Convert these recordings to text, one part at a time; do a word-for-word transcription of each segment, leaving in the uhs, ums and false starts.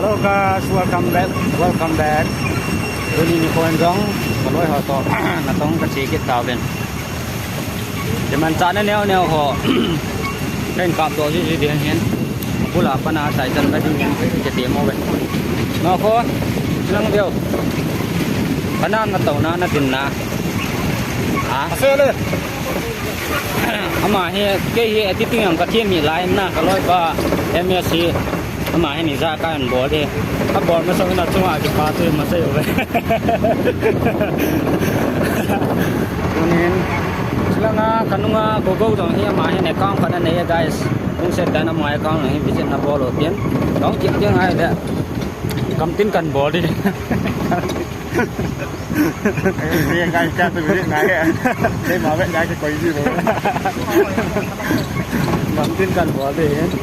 Hello guys, welcome back, welcome back. Tuni nikho in jong kaloi ho toh natong kache kit tauvin. Kimanchahna neo neo ho kahin kapdoh jiji ding ahin. Bula pana chai chan na ding in kati mo ve. Nakho, lang deu. Pana natouna, natinna. Ah. Ama hi, kei hi editing jong kathem hih lai na, kaloipa M S C. Ama hin ijakai anabol ding. Abol masang in achunga kipathu masang uve. Tunin, chulanga kanunga Gogo jong hi ama hin account khat anei e guys. Lungset tah in ama account jong hi visit nabol u tin. Long kit ding ahile. Gamtin kanbol ding. Ei, ei, guys, kya tu visit ngai hai. Ei, ma ve, ngai ke koi ji lo. Gamtin kanbol ding.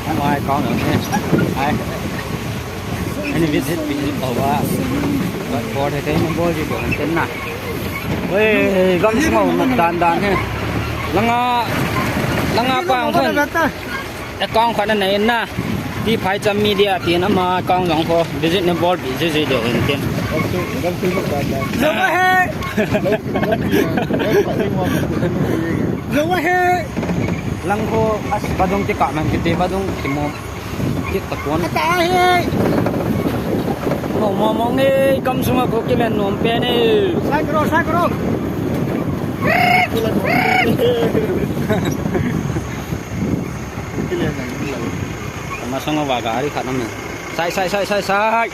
Ama account jong hi. Ai. Ani visit, visit bol uva. Bol he, kei nabol ji bol ten na. Oi, gamsung u dan dan hi. Langa, langa pa ang kon. Account khat anei na. Tiphaicham Media tin ama account jong kho visit nabol pi jiji ding ahin tin. Gamsung, gamsung u dan dan. Jao he. Jao he. Lang kho as vadung ti ka man kiti vadung ti mo. Kit ta kon. Ata he. Mo mo mo nge gamsung a kho kilen nom pen e. Sai kro, sai kro. Kilen na, kilen. Masang uva gari khat na me. Sai, sai, sai, sai, sai.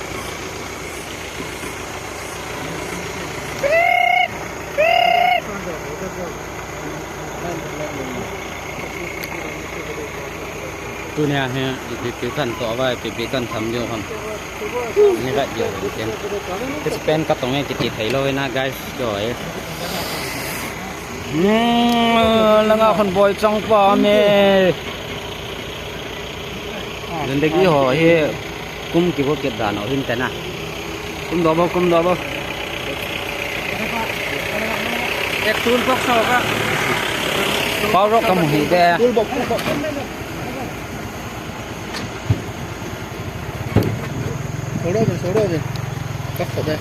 Tunia hi ipi ipi kahin toh uva, ipi ipi kahin tham diu ham. Ni vet diu hin tin. Kei pen katong e kiti thei lou na guys, jo e. Hmm, langa khun boi chang pa me. Zindagi ho hi kum kigo kit dan u hin te na. Kum doh bou, kum doh bou. Ek tul bok sa ka. Pau rok kamu hi de. Tul bok, tul bok. Soro de, soro de. Kak ko de.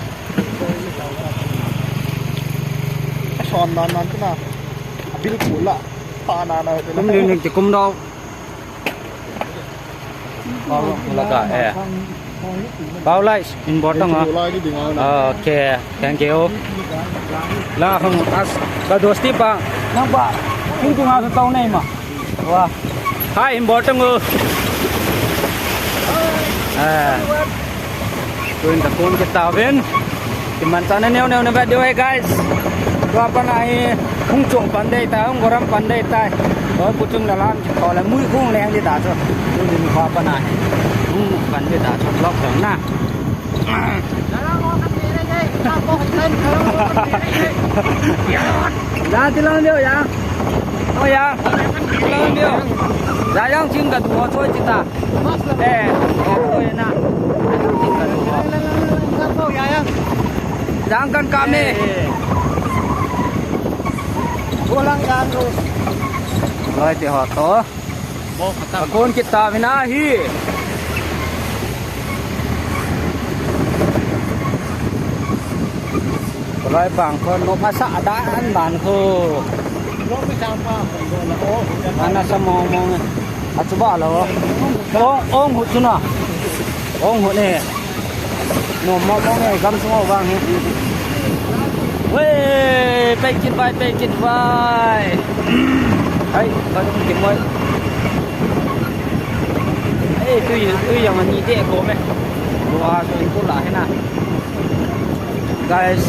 Ason nan nan tu na. Abil kula. Pa na na. Kum ni ni ti kum doh. Pau laka, eh. Pau lai, in botong ah. Lai di dinga na. Okay, thank you. La hung as, ka dosti pa. Nang pa, in tunga sa tau nei ma. Wah. Hai, in botong oh. Eh. Tuin ta kon kit tauvin. Kimanchahna neo neo na vet diu ahi guys. Tua pat a hi hung cho pan ding tai, hung goram pan ding tai. Tua puchung la lam ki tho le mui hung leng ding ta chu. Tunin tua pat a hi hung pan ding ta chu vlog dang na. Ya ti lang diu ya. Oh ya. Ti lang diu. Ya yang chim ka tu choi ti ta. Eh, eh, na. Jang kan kame. Loi te ho to. Kon kit tauvin ahi. Loi pang kon no masa adan ban ko. Ana sa mong mong. Achuba lo. Ong, ong hu chuna. Ong hu ne. No mo mo ne gam sungo bang he. Wei, pei kit vai, pei kit vai. Hai, kan kit moi. Ei, tui, tui yang ni de ko me. Wa so in ko la he na. Guys.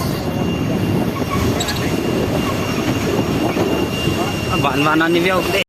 Aban van ani veo de.